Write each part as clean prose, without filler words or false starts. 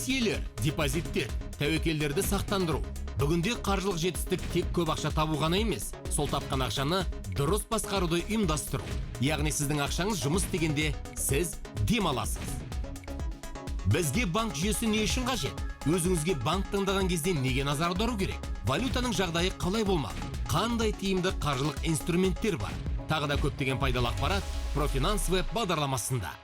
Несиелер, депозиттер, тәуекелдерді сақтандыру. Бүгінде қаржылық жетістік тек көп ақша табу ғана емес, сол тапқан ақшаны дұрыс басқаруды ұйымдастыру. Яғни сіздің ақшаңыз жұмыс істегенде, сіз демаласыз. Бізге банк жүйесі не үшін қажет? Өзіңізге банк таңдаған кезде неге назар аудару керек? Валютаның жағдайы қалай болмақ? Қандай тиімді қаржылық инструменттер бар? Тағы да көптеген пайдалы ақпарат Профинанс веб бағдарламасында.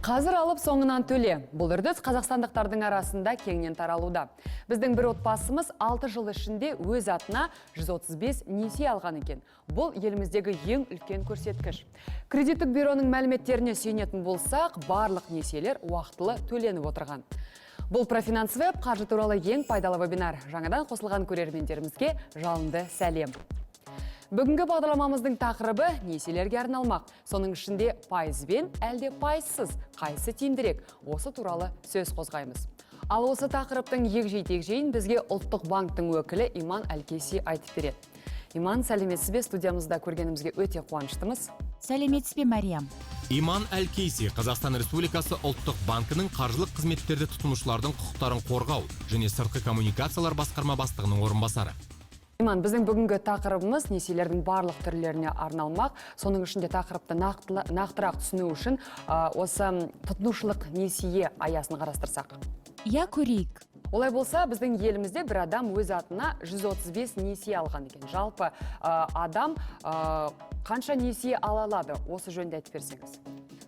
Қазір алып, соңынан төле. Бұл үрдіс қазақстандықтардың арасында кеңінен таралуда. Біздің бір отбасымыз 6 жыл ішінде өз атына 135 несие алған екен. Бұл еліміздегі ең үлкен көрсеткіш. Кредиттік бюроның мәліметтеріне сүйенетін болсақ, барлық несиелер уақытылы төленіп отырған. Бұл Профинанс веб, қаржы туралы ең пайдалы вебинар. Жаңадан қосылған көрермендерімізге жалынды сәлем. Бүгінгі бағдарламамыздың тақырыбы несиелерге арналмақ. Соның ішінде пайызбен әлде пайызсыз қайсы тиімдірек? Осы туралы сөз қозғаймыз. Ал осы тақырыптың егжей тегжейін бізге Ұлттық банктің өкілі Иман Әлкеси айтып береді. Иман, сәлеметсіз бе? Студиямызда көргенімізге өте қуаныштымыз. Сәлеметсіз бе, Мариям! Иман Әлкейси, Қазақстан Республикасы Ұлттық банкінің қаржылық қызметтерді тұтынушылардың құқықтарын қорғау және сыртқы коммуникациялар басқарма бастығының орынбасары. Иман, біздің бүгінгі тақырыбымыз несиелердің барлық түрлеріне арналмақ. Соның ішінде тақырыпты нақтырақ түсіну үшін осы тұтынушылық несие аясын қарастырсақ. Иә, көрейік. Олай болса, біздің елімізде бір адам өз атына 135 несие алған екен. Жалпы адам қанша несие ала алады? Осы жөнінде айтып берсеңіз.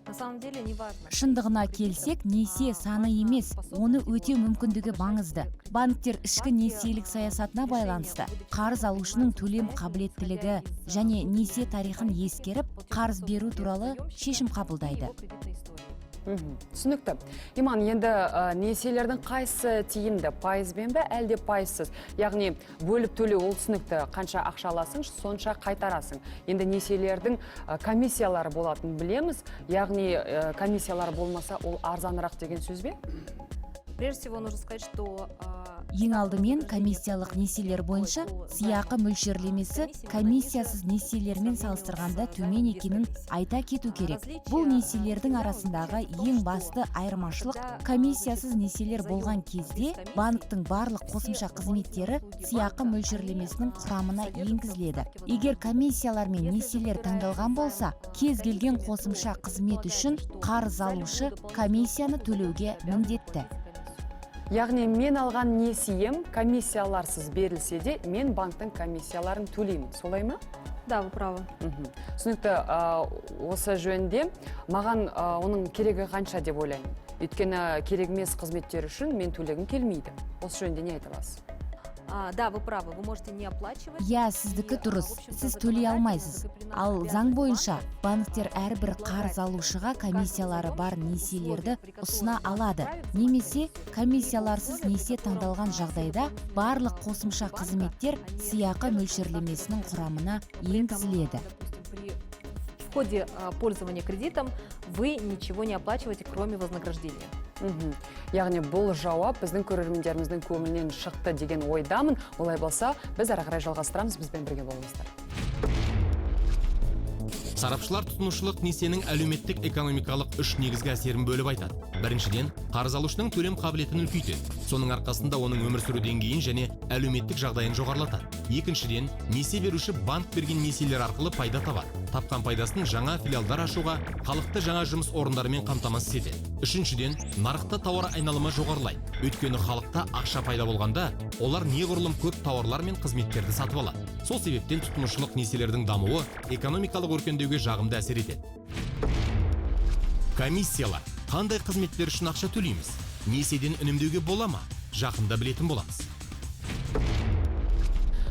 На самом деле не важно. Шындығына келсек, несие саны емес, оны өтеу мүмкіндігі маңызды. Банктер ішкі несиелік саясатына байланысты қарыз алушының төлем қабілеттілігі және несие тарихын ескеріп, қарыз беру туралы шешім қабылдайды. Түсінікті. Иман, енді несиелердің қайсысы тиімді, пайызбен бе, әлде пайызсыз? Яғни бөліп төлеу, ол түсінікті, қанша ақша аласың, сонша қайтарасың. Енді несиелердің комиссиялары болатынын білеміз. Яғни комиссиялары болмаса, ол арзанырақ деген сөз бе? Прежде всего нужно сказать, что Ең алдымен комиссиялық несиелер бойынша сыйақы мөлшерлемесі комиссиясыз несиелермен салыстырғанда төмен екенін айта кету керек. Бұл несиелердің арасындағы ең басты айырмашылық: комиссиясыз несиелер болған кезде банктің барлық қосымша қызметтері сыйақы мөлшерлемесінің құрамына енгізіледі. Егер комиссиялармен несиелер таңдалған болса, кез келген қосымша қызмет үшін қарыз алушы комиссияны төлеуге міндетті. Яғни мен алған несием комиссияларсыз берілсе де, мен банктің комиссияларын төлеймін, солай ма? Да, вы правы. Түсінікті. Осы жөнінде маған оның керегі қанша деп ойлаймын, өйткені керек емес қызметтер үшін мен төлегім келмейді. Осы жөнінде не айта аласыз? Да, вы правы, вы можете не оплачивать. Иә, сіздікі дұрыс, сіз төлей алмайсыз. Ал заң бойынша банктер әрбір қарыз алушыға комиссиялары бар несиелерді ұсына алады немесе комиссияларсыз несие таңдалған жағдайда барлық қосымша қызметтер сыйақы мөлшерлемесінің құрамына енгізіледі. Допустим, при в ходе пользования кредитом вы ничего не оплачиваете, кроме вознаграждения. Яғни бұл жауап біздің көрермендеріміздің көңілінен шықты деген ойдамын. Олай болса, біз әрі қарай жалғастырамыз, бізбен бірге болыңыздар. Сарапшылар тұтынушылық несиенің әлеуметтік экономикалық үш негізгі әсерін бөліп айтады. Біріншіден, қарыз алушының төлем қабілетін үлкейтеді. Соның арқасында оның өмір сүру деңгейін және әлеуметтік жағдайын жоғарылатады. Екіншіден, несие беруші банк берген несиелер арқылы пайда табады. Тапқан пайдасын жаңа филиалдар ашуға, халықты жаңа жұмыс орындарымен қамтамасыз етеді. Үшіншіден, нарықта тауар айналымы жоғарылайды. Өйткені халықта ақша пайда болғанда, олар неғұрлым көп тауарлар мен қызметтерді сатып алады. Сол себептен тұтынушылық несиелердің дамуы экономикалық өркендеуге жағымды әсер етеді. Комиссиялар. Қандай қызметтер үшін ақша төлейміз? Несиеден үнемдеуге бола ма? Жақында білетін боламыз.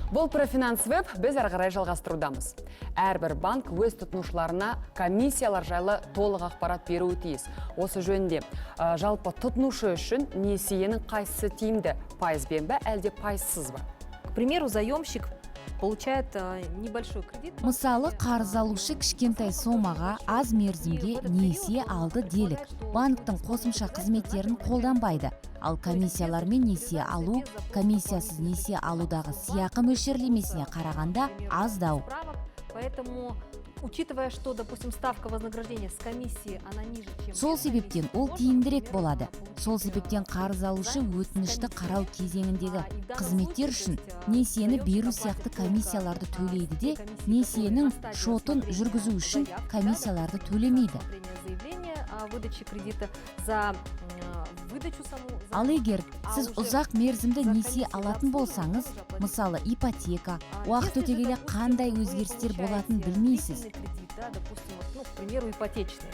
Бұл Профинанс веб, біз әрі қарай жалғастырудамыз. Әрбір банк өз тұтынушыларына комиссиялар жайлы толық ақпарат беруі тиіс. Осы жөнінде жалпы тұтынушы үшін несиенің қайсысы тиімді, пайызбен бе, әлде пайызсыз ба? К примеру, заемщик получает небольшой кредит. Мысалы, қарыз алушы кішкентай сомаға аз мерзімге несие алды делік. Банктің қосымша қызметтерін қолданбайды. Ал комиссиялармен несие алу комиссиясыз несие алудағы сыйақы мөлшерлемесіне қарағанда аздау. Поэтому Учитывая, что, допустим, ставка вознаграждения с комиссии, она ниже, чем Сол себептен ол тиімдірек болады. Сол себептен қарыз алушы өтінішті қарау кезеңіндегі қызметтер үшін несиені беру сияқты комиссияларды төлейді де, несиенің шотын жүргізу үшін комиссияларды төлемейді. Заявление о выдаче кредита, за выдачу саму. Ал егер сіз ұзақ мерзімді несие алатын болсаңыз, мысалы, ипотека, уақыт өте келе қандай өзгерістер болатынын білмейсіз. Да, допустим, вот, ну, к примеру, ипотечный,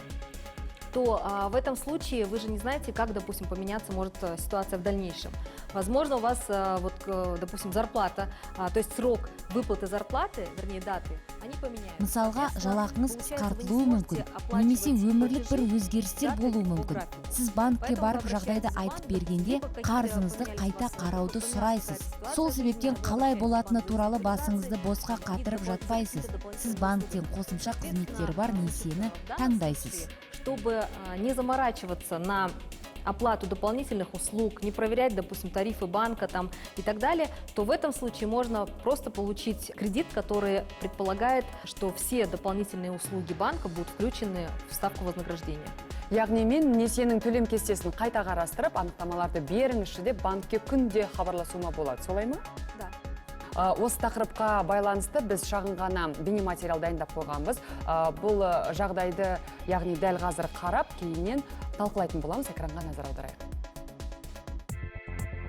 то в этом случае вы же не знаете, как, допустим, поменяться может ситуация в дальнейшем. Возможно, у вас, вот, допустим, зарплата, то есть срок выплаты зарплаты, вернее, даты, они поменяются. Мысалға, жалақыңыз қысқартылуы мүмкін немесе өмірлік бір өзгерістер болуы мүмкін. Сіз банкке барып, жағдайды айтып бергенде, қарызыңызды қайта қарауды сұрайсыз. Сол себептен қалай болатыны туралы басыңызды босқа қатырып жатпайсыз. Сіз банктен қосымша қызметтері бар несиені таңдайсыз. Чтобы не заморачиваться на оплату дополнительных услуг, не проверять, допустим, тарифы банка там и так далее, то в этом случае можно просто получить кредит, который предполагает, что все дополнительные услуги банка будут включены в ставку вознаграждения. Яғни мен несиенің төлем кестесін қайта қарастырып, анықтамаларды беріңізші деп банкке күнде хабарласуыма болады, солай ма? Да. Осы тақырыпқа байланысты біз шағын ғана бейнематериал дайындап қойғанбыз. Бұл жағдайды, яғни, дәл қазір қарап, кейіннен талқылайтын боламыз. Экранға назар аударайық.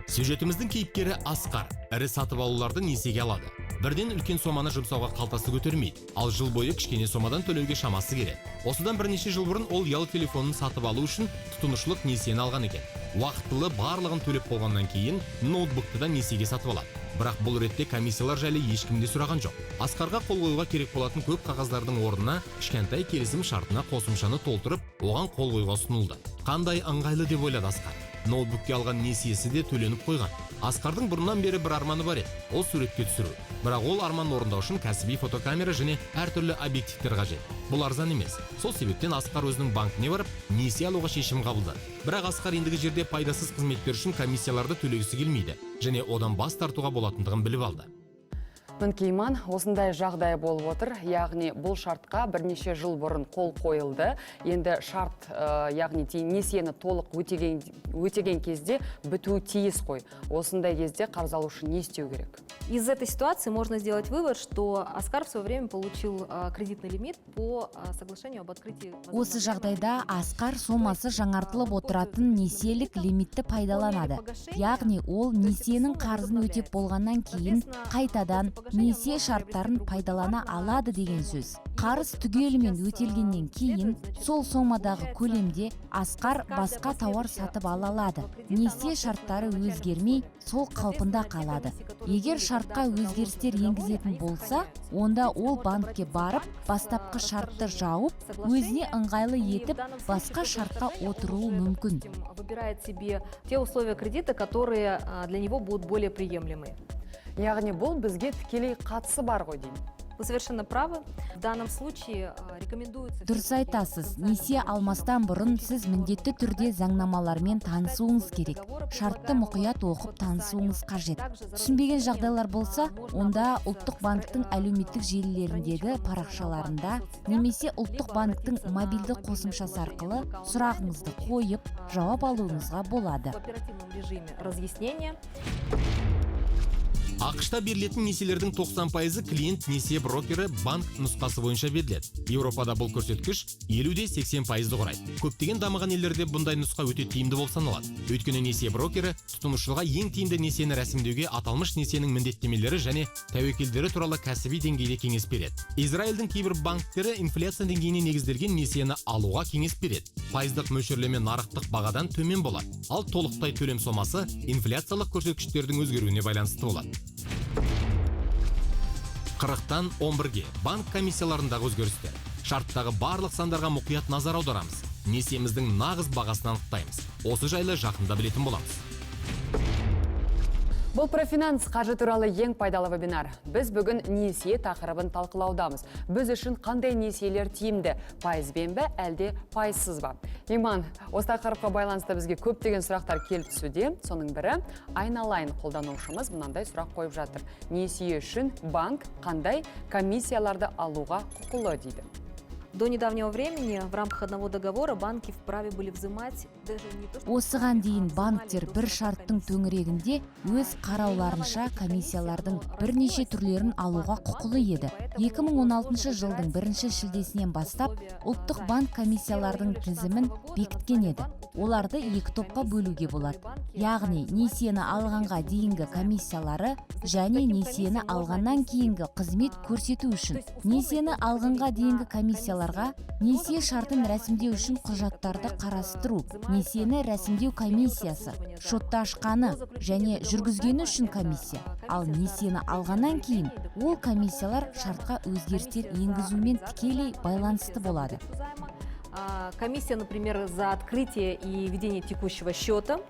Сюжетіміздің кейіпкері Асқар ірі сатып алуларды несиеге алады. Бірден үлкен соманы жұмсауға қалтасы көтермейді, ал жыл бойы кішкене сомадан төлеуге шамасы келеді. Осыдан бірнеше жыл бұрын ол ұялы телефонын сатып алу үшін тұтынушылық несиені алған екен. Уақытылы барлығын төлеп болғаннан кейін ноутбукты да несиеге сатып алады. Бірақ бұл ретте комиссиялар жайлы ешкім де сұраған жоқ. Асқарға қол қоюға керек болатын көп қағаздардың орнына кішкентай келісім шартына қосымшаны толтырып, оған қол қоюға ұсынылды. Қандай ыңғайлы деп ойлады Асқар. Ноутбукке алған несиесі де төленіп қойған. Асқардың бұрыннан бері бір арманы бар еді, ол суретке түсіру. Бірақ ол арманын орындау үшін кәсіби фотокамера және әртүрлі объективтер қажет. Бұл арзан емес. Сол себептен Асқар өзінің банкіне барып, несие алуға шешім қабылдады. Бірақ Асқар ендігі жерде пайдасыз қызметтер үшін комиссияларды төлегісі келмейді және одан бас тартуға болатындығын біліп алды. Мінекей, Иман, осындай жағдай болып отыр. Яғни бұл шартқа бірнеше жыл бұрын қол қойылды. Енді шарт, яғни несиені толық өтеген кезде бітуі тиіс қой. Осындай кезде қарыз алушы не істеу керек? Из этой ситуации можно сделать вывод, что Аскар в свое время получил кредитный лимит по соглашению об открытии. Осы жағдайда Асқар сомасы жаңартылып отыратын несиелік лимитті пайдаланады. Яғни ол несиенің қарызын өтеп болғаннан кейін қайтадан несие шарттарын пайдалана алады деген сөз. Қарыз түгелімен өтелгеннен кейін сол сомадағы көлемде Асқар басқа тауар сатып ала алады. Несие шарттары өзгермей, сол қалпында қалады. Егер шартқа өзгерістер енгізетін болса, онда ол банкке барып, бастапқы шартты жауып, өзіне ыңғайлы етіп, басқа шартқа отыруы мүмкін. Выбирает себе те условия кредита, которые для него будут более приемлемы. Яғни бұл бізге тікелей қатысы бар ғой деймін. Вы совершенно правы. В данном случае рекомендуется. Дұрыс айтасыз. Несие алмастан бұрын сіз міндетті түрде заңнамалармен танысуыңыз керек. Шартты мұқият оқып танысуыңыз қажет. Түсінбеген жағдайлар болса, онда Ұлттық банктің әлеуметтік желілеріндегі парақшаларында немесе Ұлттық банктің мобильді қосымшасы арқылы сұрағыңызды қойып, жауап алуыңызға болады. В оперативном режиме разъяснения. АҚШ-та берілетін несиелердің 90%-ы клиент несие брокері банк нұсқасы бойынша беріледі. Еуропада бұл көрсеткіш 50-80%-ды құрайды. Көптеген дамыған елдерде бұндай нұсқа өте тиімді болып саналады. Өйткені несие брокері тұтынушыға ең тиімді несиені рәсімдеуге аталмыш несиенің міндеттемелері және тәуекелдері туралы кәсіби деңгейде кеңес береді. Израильдің кейбір банктері инфляция деңгейіне негізделген несиені алуға кеңес береді. Пайыздық мөлшерлеме нарықтық бағадан төмен болады. Ал толықтай төлем сомасы инфляциялық көрсеткіштердің өзгеруіне байланысты болады. 40-тан 11-ге банк комиссияларындағы өзгерістер. Шарттағы барлық сандарға мұқият назар аударамыз. Несиеміздің нағыз бағасын анықтаймыз. Осы жайлы жақында білетін боламыз. Бұл «Профинанс», қаржы туралы ең пайдалы вебинар. Біз бүгін несие тақырыбын талқылаудамыз. Біз үшін қандай несиелер тиімді? Пайызбен бе, әлде пайызсыз ба? Иман, осы тақырыпқа байланысты бізге көптеген сұрақтар келіп түсуде. Соның бірі, айналайын қолданушымыз мынандай сұрақ қойып жатыр. Несие үшін банк қандай комиссияларды алуға құқылы дейді. До недавнего времени в рамках одного договора банки вправе были взимать даже не то, что Осыған дейін банктер бір шарттың төңірегінде өз қарауларынша комиссиялардың бірнеше түрлерін алуға құқылы еді. 2016 жылдың бірінші шілдесінен бастап Ұлттық банк комиссиялардың тізімін бекіткен еді. Оларды екі топқа бөлуге болады, яғни несиені алғанға дейінгі комиссиялары және несиені алғаннан кейінгі қызмет көрсету үшін. Несиені алғанға дейінгі комиссияларға несие шартын рәсімдеу үшін құжаттарды қарастыру, несиені рәсімдеу комиссиясы, шотты ашқаны және жүргізгені үшін комиссия. Ал несиені алғаннан кейін ол комиссиялар шартқа өзгерістер енгізумен тікелей байланысты болады. Комиссия, например, за открытие и ведение текущего счета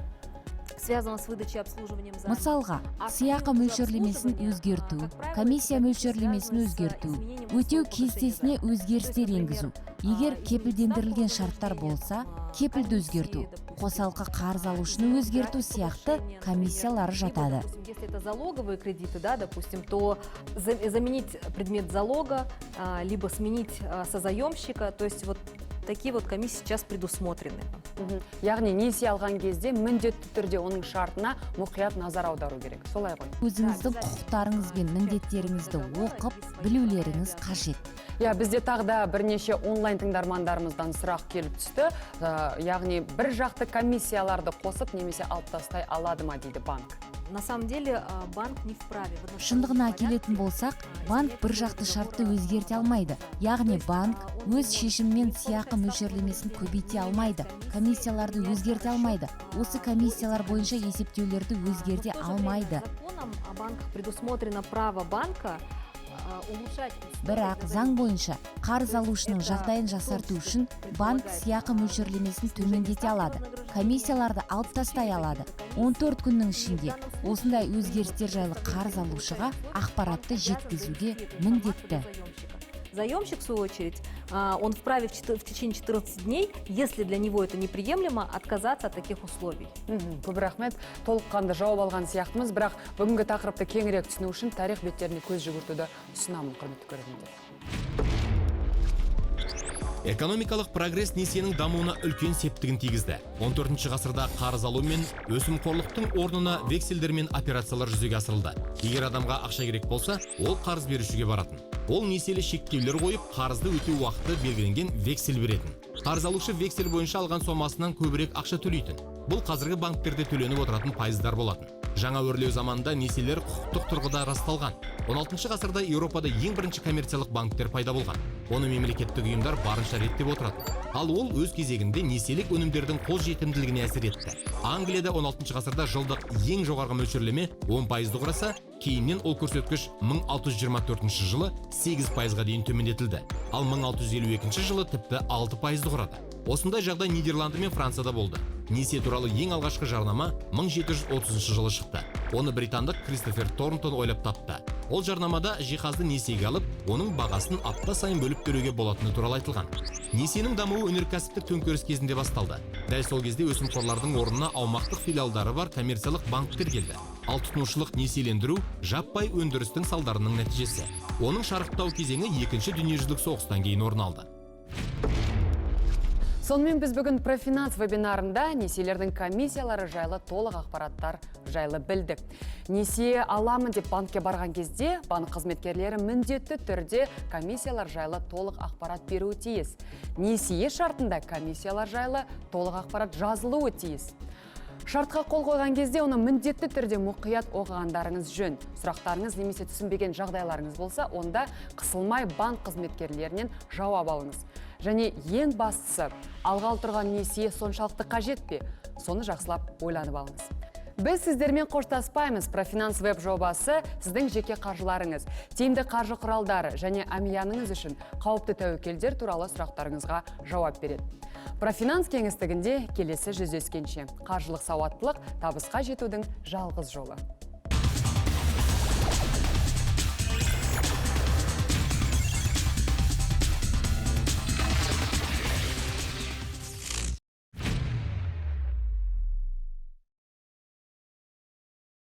связана с выдачей и обслуживанием займа. Мысалға, сыйақы мөлшерлемесін өзгерту, комиссия мөлшерлемесін өзгерту, өтеу кестесіне өзгерістер енгізу, егер кепілдендірілген шарттар болса, кепілді өзгерту, қосалқы қарыз алушыны өзгерту сияқты комиссиялары жатады. Допустим, если это залоговые кредиты, да, допустим, то заменить предмет залога, либо сменить созаемщика, то есть вот такие вот комиссии сейчас предусмотрены. Яғни несие алған кезде міндетті түрде оның шартына мұқият назар аудару керек, солай ғой? Өзіңіздің құқықтарыңыз бен міндеттеріңізді оқып білулеріңіз қажет. Иә, бізде тағы да бірнеше онлайн тыңдармандарымыздан сұрақ келіп түсті. Яғни бір жақты комиссияларды қосып немесе алып тастай алады ма дейді банк. На самом деле банк не вправе в одностороннем Шындығына порядке келетін болсақ, банк бір жақты шартты өзгерте алмайды. Яғни банк өз шешімімен сыйақы мөлшерлемесін көбейте алмайды, комиссияларды өзгерте алмайды, осы комиссиялар бойынша есептеулерді өзгерте Но в то же время алмайды. законом о банках предусмотрено право банка улучшать условия Бірақ для заң бойынша қарыз алушының жағдайын жақсарту үшін банк сыйақы мөлшерлемесін төмендете алады, комиссияларды алып тастай алады. 14 күннің ішінде осындай өзгерістер жайлы қарыз алушыға ақпаратты жеткізуге міндетті. Заемщик, в свою очередь, он вправе в течение 14 дней, если для него это неприемлемо, отказаться от таких условий. Көп рахмет, толыққанды жауап алған сияқтымыз, бірақ бүгінгі тақырыпты кеңірек түсіну үшін тарих беттеріне көз жүгіртуді ұсынамын, құрметті көрермендер. Экономикалық прогресс несиенің дамуына үлкен септігін тигізді. 14 ғасырда қарыз алу мен өсімқорлықтың орнына вексельдер мен операциялар жүзеге асырылды. Егер адамға ақша керек болса, ол қарыз берушіге баратын. Ол несиелі шектеулер қойып, қарызды өтеу уақыты белгіленген вексель беретін. Қарыз алушы вексель бойынша алған сомасынан көбірек ақша төлейтін. Бұл қазіргі банктерде төленіп отыратын пайыздар болатын. Жаңа өрлеу заманында несиелер құқықтық тұрғыда расталған. 16 ғасырда Еуропада ең бірінші коммерциялық банктер пайда болған. Оны мемлекеттік ұйымдар барынша реттеп отыратын. Ал ол өз кезегінде несиелік өнімдердің қолжетімділігіне әсер етті. Англияда 16 ғасырда жылдық ең жоғарғы мөлшерлеме 10 пайызды құраса, кейіннен ол көрсеткіш 1624 жылы 8 пайызға дейін төмендетілді. Ал 1652 жылы тіпті 6 пайызды құрады. Осындай жағдай Нидерланды мен Францияда болды. Несие туралы ең алғашқы жарнама 1730 жылы шықты. Оны британдық Кристофер Торнтон ойлап тапты. Ол жарнамада жиһазды несиеге алып, оның бағасын апта сайын бөліп төлеуге болатыны туралы айтылған. Несиенің дамуы өнеркәсіптік төңкеріс кезінде басталды. Дәл сол кезде өсімқорлардың орнына аумақтық филиалдары бар коммерциялық банктер келді. Ал тұтынушылық несиелендіру жаппай өндірістің салдарының нәтижесі. Оның шарықтау кезеңі Екінші дүниежүзілік соғыстан кейін орын алды. Сонымен, біз бүгін «Профинанс» вебинарында несиелердің комиссиялары жайлы толық ақпараттар жайлы білдік. Несие аламын деп банкке барған кезде банк қызметкерлері міндетті түрде комиссиялар жайлы толық ақпарат беруі тиіс. Несие шартында комиссиялар жайлы толық ақпарат жазылуы тиіс. Шартқа қол қойған кезде оны міндетті түрде мұқият оқығандарыңыз жөн. Сұрақтарыңыз немесе түсінбеген жағдайларыңыз болса, онда қысылмай банк қызметкерлерінен жауап алыңыз. Және ең бастысы, алғалы тұрған несие соншалықты қажет пе? Соны жақсылап ойланып алыңыз. Біз сіздермен қоштаспаймыз. «Профинанс» веб жобасы сіздің жеке қаржыларыңыз, тиімді қаржы құралдары және әмияныңыз үшін қауіпті тәуекелдер туралы сұрақтарыңызға жауап береді. «Профинанс» кеңістігінде келесі жүздескенше. Қаржылық сауаттылық – табысқа жетудің жалғыз жолы.